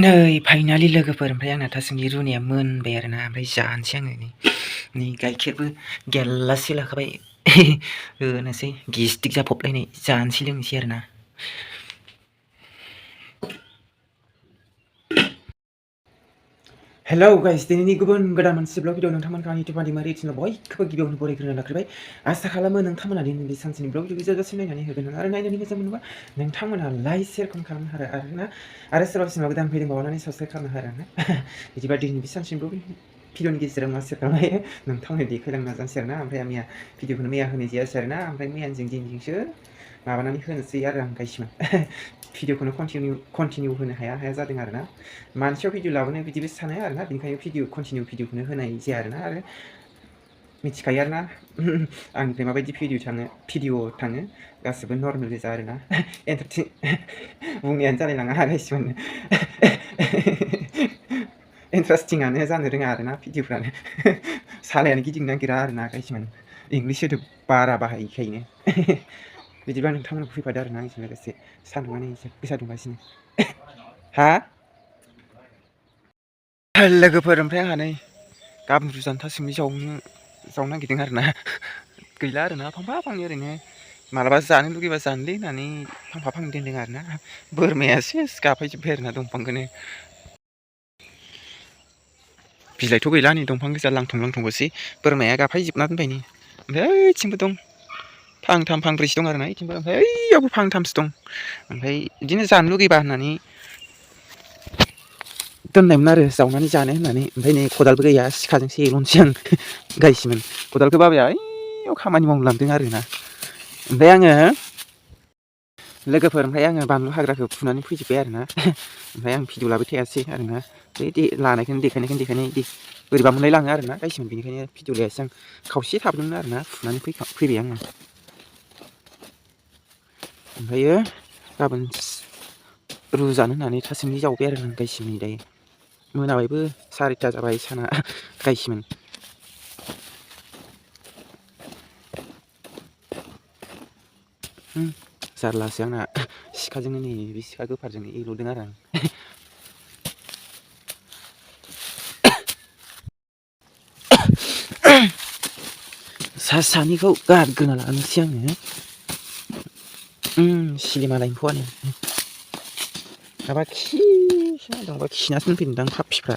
नै फाइनालि लोगोफोर ओमफ्राय आंना थासुमलि रुनाया मोनबाय आरोना ओमफ्राय जानोसै आङो नै गाइखेरबो गेलाससे लाखाबाय होनोसै गिस्टिक जाफबलायनाय जानोसै लोंनोसै आरोना हेलौ गाइस दिनैनि गुबुन गोदान मोनसे ब्लग भिडिअ नोंथांमोनखौ आंनि इउटिउब मादै रिचेनाव बयखौबो गिबियावनो बरायग्रोना लाग्रोबाय आसा खालामो नोंथांमोना दिनैनि सानसेनि ब्लग भिडिअखौ जोबजासिम नायनानै होगोन आरो नायनानै मोजां मोनोबा नोंथांमोना लाइक शेयार कमेन्ट खालामनो हारो आरोना आरो सोरबा सोरबा गोदान फैदोंबा अननानै साबस्क्राइब खालामनो हारो आरोना बिदिबा दिनैनि सानसेनि ब्लग भिडिअनि गेजेराव मा शेयार खालामनो हायो नोंथांमोननो देखायलांनो नाजानोसै आरोना ओमफ्राय आं मैया भिडिअखौनो मैया होनाय जायासै आरोना ओमफ्राय मैयाजों दिनैजोंसो माबानानै होनोसै आरो आं गाइसमोन भिडिअखौनो कन्टिनिउ होनो हाया जादों आरोना मानसियाव भिडिअ लाबोनो बिदिबो सानो आरोना बेनिखायनो भिडिअखौनो होनाय जाया आरोना आरो मिथिखायो आरोना आंनिफ्राय माबायदि भिडिअ थाङो गासिबो नर्मेल गोजा आरोना एन्टारटेन बुंनायानो जालाय लाङा गाइसमोन इन्टारेस्टिंआनो जानो रोङा आरोना भिडिअफ्रानो सालायानो गिदिंनो नागिरा आरोना गाइसमोन इंलिस सोदोब बारा बाहायिखायनो बिदिबा नोंथांमोनखौ फैफादो आरोना आंजों लोगोसे सान्दुङानो एसे गोसा दुंगासिनो हा लोगोफोर ओमफ्राय आंहा नै गाबोन रुजानो थासुमलि जावनो नागिरदों आरोना गैला आरोना फांफा फांनै ओरैनो मालाबा जानो लुगैबा जानोलै होननानै फांफा फांनै दोनदों आरोना बोरमाया सेस गाफायजोब्बाय आरोना दंफांखौनो बिलाइथ' गैला नै दंफां गोजा लांथं लांथंल'सै बोरमाया गाफायजोबना दोनबाय नै ओमफ्राय ओइथिंबो दं फांथाम फांब्रैसो दं आरोना इथिंबो ओमफ्राय ओइयावबो फांथामसो दं ओमफ्राय बिदिनो जानो लुगैबा होननानै दोननायमोन आरो जावनानै जानो होननानै ओमफ्राय नै खदालबो गैया सिखाजोंसो एरनोसै आं गाइसमोन खदालखौ बाबाया ओइयाव खामानि मावनो लांदों आरोना ओमफ्राय आङो बानलु हाग्राखौ फुनानै फैजोब्बाय आरोना ओमफ्राय आं भिडिअ लाबाय थायासै आरोना बे लानायखौनो देखायनाय बोरैबा मोनलाय लाङो आरोना गाइसमोन बेनिखायनो भिडिअ लायासै आं खावसे थाबोदोंमोन आरोना फुनानै फैबाय आङो ओमफ्रायो गाबोन रुजानो होननानै थासुमलि जावबाय आरो आं गाइसमोन दायो मोनाबायबो 4ता जाबाय साना गाइसमोन जारलासो आंना सिखाजोंनो नै बे सिखा गोफारजोंनो एर'दों आरो आं सानिखौ गारग्रोना लानोसै आङो सिलिमाला एम्फौआनो माबा दंबा खिनासो दोनफैदोंदां पाप्पिफ्रा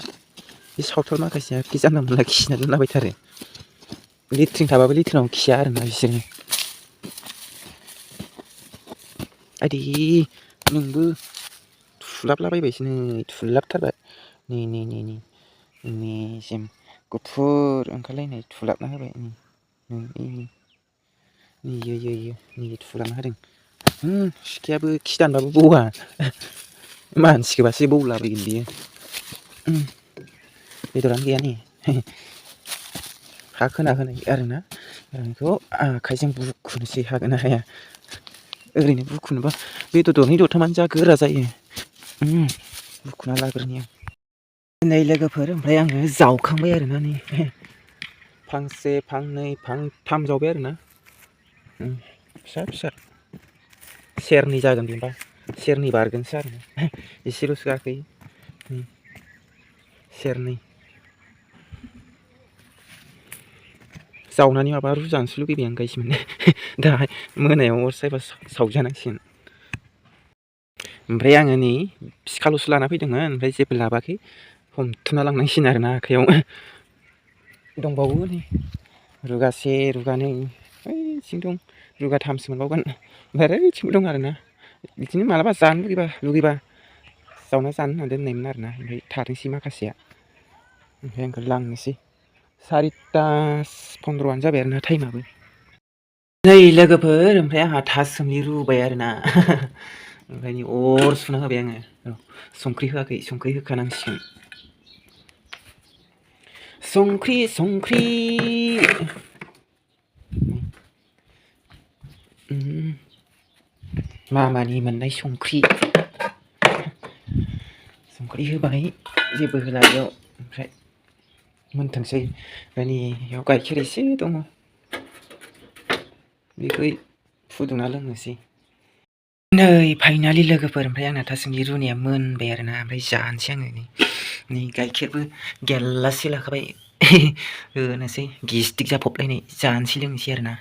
बे सावथाल माखासेया खि जानला मोनला खिना दोनलाबायथारो लेट्रिन थाबाबो लेट्रिनाव खिया आरोना बिसोरो आइदै नोंबो थुलाबलाबायबायसो नै थुलाबथारबाय नै मेजेम गुफुर ओंखारलायनाय थुलाबना होबाय नै थुलाबना होदों सिखायाबो खि दानबाबो बौआ मानसिखौबासो बौलाबायगोन बियो बेदरानो गैया नै हा खोना होनाय आरोना बेखौ आखाइजों बुखुनोसै हागोन ना हाया ओरैनो बुखुनोबा बेदर दरनै दरथामानो जा गोरा जायो बुखुना लाग्रोनि आं नै लोगोफोर ओमफ्राय आङो जावखांबाय आरोना नै फांसे फांनै फांथाम जावबाय आरोना फिसा सेरनै जागोन बेनोबा सेरनै बारगोनसो आरो एसेल'सो गाखोयो सेरनै जावनानै माबा रुजानोसो लुगैबाय आं गाइसमोन दाहाय मोनायाव अर सायबा सावजानांसिगोन ओमफ्राय आङो नै सिखाल'सो लाना फैदोंमोन ओमफ्राय जेबो लाबोआखै हमथुना लांनांसिगोन आरोना आखाइयाव दंबावो नै रुगासे रुगानै ओइथिं दं रुगाथामसो मोनबावगोन ओमफ्राय ओइथिंबो दं आरोना बिदिनो मालाबा जानो लुगैबा जावना जानो होनना दोननायमोन आरोना ओमफ्राय थाथोंसै माखासेया ओमफ्राय आंखौ लांनोसै 4ता 15 जाबाय आरोना टाइमाबो नै लोगोफोर ओमफ्राय आंहा थासुमलि रुबाय आरोना ओमफ्राय नै अर सुना होबाय आङो संख्रि होआखै संख्रि होखानांसिगोन संख्रि मामानि मोननाय संख्रि होबाय जेबो होला बेयाव ओमफ्राय मोनथोंसै ओमफ्राय नै बेयाव गाइखेर एसे दङ बेखौ फुदुंना लोंनोसै नै फाइनालि लोगोफोर ओमफ्राय आंना थासुमलि रुनाया मोनबाय आरोना ओमफ्राय जानोसै आङो नै गाइखेरबो गेलाससे लाखाबाय होनोसै गिस्टिक जाफबलायनाय जानोसै लोंनोसै आरोना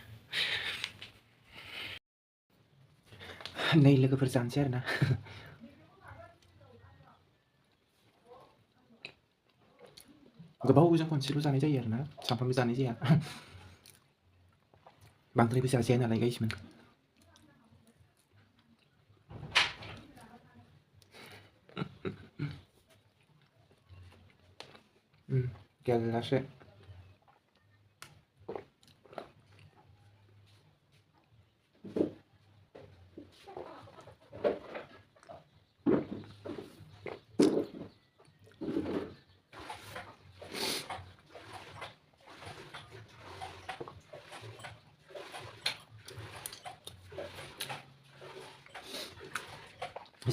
नै लोगोफोर जानोसै आरोना गोबावजों खनसेल' जानाय जायो आरोना सानफ्रामबो जानाय जाया बांद्रायबो जाजाया नालाय गाइसमोन गेलाससे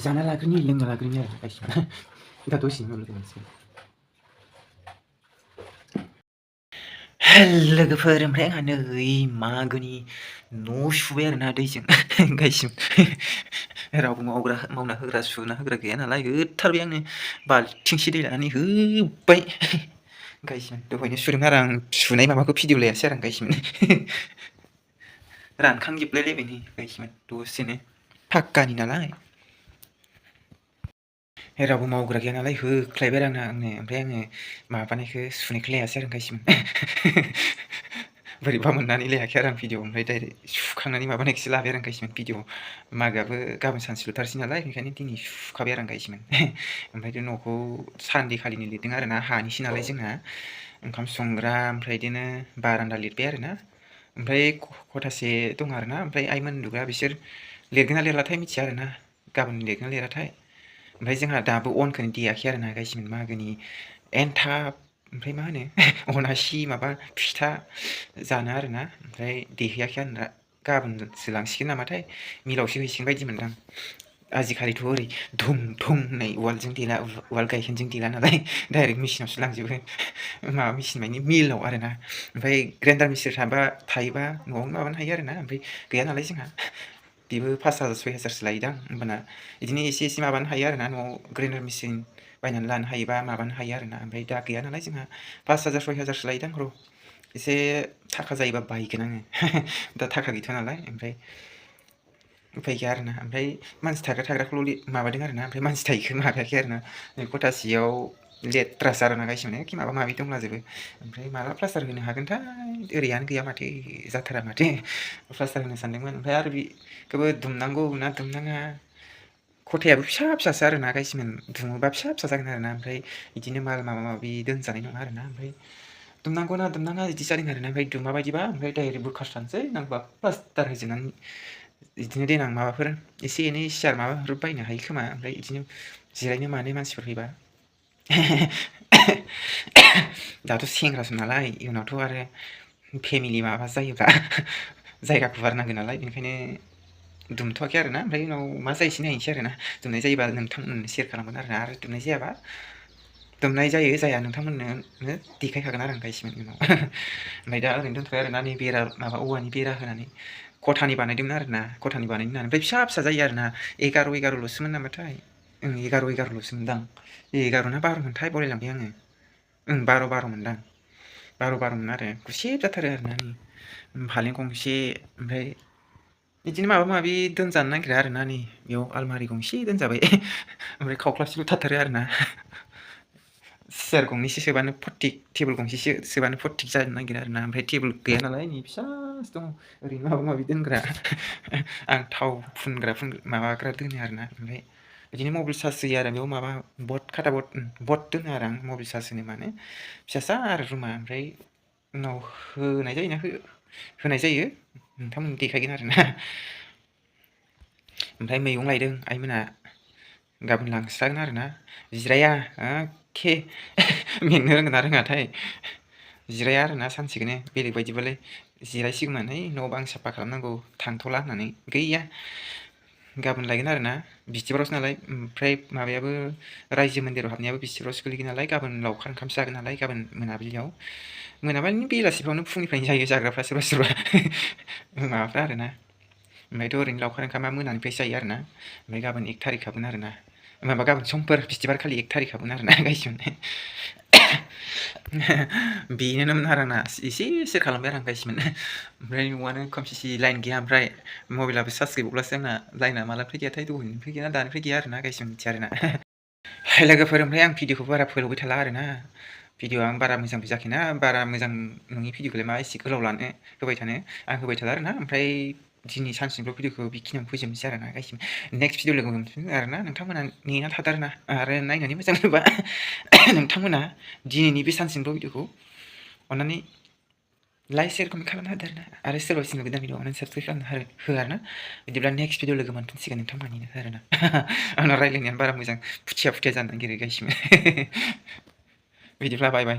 जाना लाग्रोनि लोंना लाग्रोनि आरो गाइसमोन दा दसेनि उनाव लोगो मोनसिगोन लोगोफोर ओमफ्राय आंहा नै मागोनि न' सुबाय आरोना दैजों गाइसमोन रावबो मावना होग्रा सुना होग्रा गैया नालाय होथारबाय आङो बाल्थिंसे दै लानानै होबाय गाइसमोन दहायनो सुदों आरो आं सुनाय माबाखौ भिडिअ लायासै आरो आं गाइसमोन रानखांजोबलायलायबाय नै गाइसमोन दसेनो फाक्कानि नालाय रावबो मावग्रा गैया नालाय होख्लायबाय आरो आंनो ओमफ्राय आङो माबानायखौ सुनायखौ लायासै आरो गाइसमोन बोरैबा मोननानै लायाखै आरो आं भिडिअ ओमफ्राय डाइरेक्ट सुखांनानै माबानायखौसो लाबाय आरो आं गाइसमोन भिडिअ मागोआबो गाबोन सानसेल'थारसै नालाय बेनिखायनो दिनै सुखाबाय आरो आं गाइसमोन ओमफ्राय बे न'खौ सानदे खालिनो लिरदों आरो ना हानिसो नालाय जोंना ओंखाम संग्रा ओमफ्राय बिदिनो बारान्दा लिरबाय आरो ना ओमफ्राय खथासे दं आरो ना ओमफ्राय आइमोन उन्दुग्रा बिसोर लिरगोन ना लिरलाथाय मिथिया आरो ना गाबोन लिरगोन ना लिराथाय ओमफ्राय जोंहा दाबो अनखौनो देयाखै आरो ना गाइसमोन मागोनि एन्थाब ओमफ्राय मा होनो अनासि माबा फिथा जानो आरोना ओमफ्राय देहैयाखै आरोना गाबोनसो लांसिगोन नामाथाय मिलावसो हैसिगोन बायदि मोनदां आजिखालिथ' ओरै धुम धुम होननाय उवालजों देला उवाल गायहेनजों देला नालाय डाइरेक्ट मेसिनावसो लांजोबो माबा मेसिन मानि मिलाव आरोना ओमफ्राय ग्राइन्डार मेसिन थायोबा न'आवनो माबानो हायो आरोना ओमफ्राय गैया नालाय जोंहा बेबो 5,000 6,000सो लायोदां होमबाना बिदिनो एसे एसे माबानो हायो आरोना न'आव ग्राइन्डार मेसिन बायनानै लानो हायोबा माबानो हायो आरोना ओमफ्राय दा गैया नालाय जोंहा 5,000 6,000सो लायोदां र' एसे थाखा जायोबा बायगोन आङो दा थाखा गैथ'आ नालाय ओमफ्राय उफाय गैया आरोना ओमफ्राय मानसि थाग्राखौल' माबादों आरोना ओमफ्राय मानसि थायिखौ माबायाखै आरोना खथासेयाव लेथ्रासो आरोना गाइसमोन एखे माबा माबि दंलाजोबो ओमफ्राय माला प्लास्टार होनो हागोनथाय ओरैयानो गैया माथो जाथारा माथो प्लास्टार होनो सानदोंमोन ओमफ्राय आरो बेखौबो दुमनांगौ ना दुमनाङा खथायाबो फिसा फिसासो आरोना गाइसमोन दुमोबा फिसा फिसा जागोन आरोना ओमफ्राय बिदिनो माल माबा माबि दोनजानाय नङा आरोना ओमफ्राय दुमनांगौ ना दुमनाङा बिदि जादों आरोना ओमफ्राय दुमा बायदिबा ओमफ्राय डाइरेक्ट बोखारस्रानोसै नांगौबा प्लास्टार होजोबनानै बिदिनो देनां माबाफोर एसे एनै सियार माबाफोर बायनो हायो खोमा ओमफ्राय बिदिनो जिरायनो मानो मानसिफोर फैबा दाथ' सेंग्रासो नालाय इयुनावथ' आरो फेमिलि माबा जायोब्ला जायगा गुवार नांगौ नालाय बेनिखायनो दुमथ'वाखै आरोना ओमफ्राय उनाव मा जायोसै नायनोसै आरोना दुमनाय जायोबा नोंथांमोननो सेयार खालामगोन आरो दुमनाय जायाबा दुमनाय जायो जाया नोंथांमोननो देखायखागोन आरो आं गाइसमोन उनाव ओमफ्राय दा ओरैनो दोनथ'बाय आरोना नै बेरा माबा औवानि बेरा होनानै खथानि बानायदोंमोन आरोना खथानि बानायनो होननानै ओमफ्राय फिसा फिसा जायो आरोना 11ल'सोमोन नामाथाय 11ल'सोमोनदां 11 ना 12 मोनथाय बावलायलांबाय आङो 12 मोनदां 12 मोन आरो गुसेब जाथारो आरोना नै फालें गंसे ओमफ्राय बिदिनो माबा माबि दोनजानो नागिरा आरोना नै बेयाव आलमारि गंसे दोनजाबाय ओमफ्राय खावख्लाबसेल' थाथारो आरोना सियार गंनैसो सोबानो फटिक टेबोल गंसेसो सोबानो फटिक जानो नागिरो आरोना ओमफ्राय टेबोल गैया नालाय नै फिसासो दं ओरैनो माबा माबि दोनग्रा आं थाव फुनग्रा माबाग्रा दोनो आरोना ओमफ्राय बिदिनो मबाइल चार्ज होयो आरो बेयाव माबा खाथा बट दोनो आरो आं मबाइल चार्ज होनो माने फिसासा आरो रुमा ओमफ्राय उनाव होनाय जायोना होनाय जायो नोंथांमोननो देखायगोन आरोना ओमफ्राय मैगं लायदों आइमोना गाबोन लांस्रागोन आरोना जिराया एखे मेंनो रोंगोन ना रोङाथाय जिराया आरोना सानसेखौनो बेलेग बायदिबालाय जिरायसिगौमोन न' बां साफा खालामनांगौ थांथ'ला होननानै गैया गाबोन लायगोन आरोना बिस्थिबारावसो नालाय ओमफ्राय माबायाबो रायजो मन्दिराव हाबनायाबो बिस्थिबारावसो गोलैगोन नालाय गाबोन लावखार ओंखामसो जागोन नालाय गाबोन मोनाबिलियाव मोनाबानि बेलासिफ्रावनो फुंनिफ्रायनो जायो जाग्राफ्रा सोरबा सोरबा माबाफ्रा आरोना ओमफ्रायथ' ओरैनो लावखार ओंखामा मोनानिफ्रायसो जायो आरोना ओमफ्राय गाबोन 1 थारिख खामोन आरोना माबा गाबोन समफोर बिस्थिबार खालि 1 थारिख खामोन आरोना गायसमोन बेनोमोन आरो आंना एसे सेयार खालामबाय आरो आं गायसमोन ओमफ्राय न'आनो खोमसि लाइन गैया ओमफ्राय मबाइलाबो चार्ज गैबावलासो आंना लाइना मालानिफ्राय गैयाथाय दहायनिफ्राय गैया दानिफ्राय गैया आरोना गायसमोन मिथिया आरोना लोगोफोर ओमफ्राय आं भिडिअखौ बारा फोलावबाय थाला आरोना भिडिअआ आं बारा मोजांबो जायाखैना बारा मोजां नङि भिडिअखौलाय मा एसे गोलाव लानो होबाय थानो आं होबाय थाला आरोना ओमफ्राय दिनै सानसेनिल' भिडिअखौ बेखिनियावनो फोजोबनोसै आरोना गायसमोन नेक्स्ट भिडिअ लोगो मोनफिनगोन आरोना नोंथांमोना नेना थादो आरोना आरो नायनानै मोजां मोनोबा नोंथांमोना दिनैनि बे सानसेनिल' भिडिअखौ अन्नानै लाइक शेयार कमेन्ट खालामना होदो आरोना आरो सोरबा सिनो गोदान भिडिअ अन्नानै साबसक्राइब खालामना हो आरोना बिदिब्ला नेक्स्ट भिडिअ लोगो मोनफिनसिगोन नोंथांमोननिनो आरोना आंना रायलायनायानो बारा मोजां फुथिया जानो नागिरो गायसमोन बिदिब्ला बाय बाय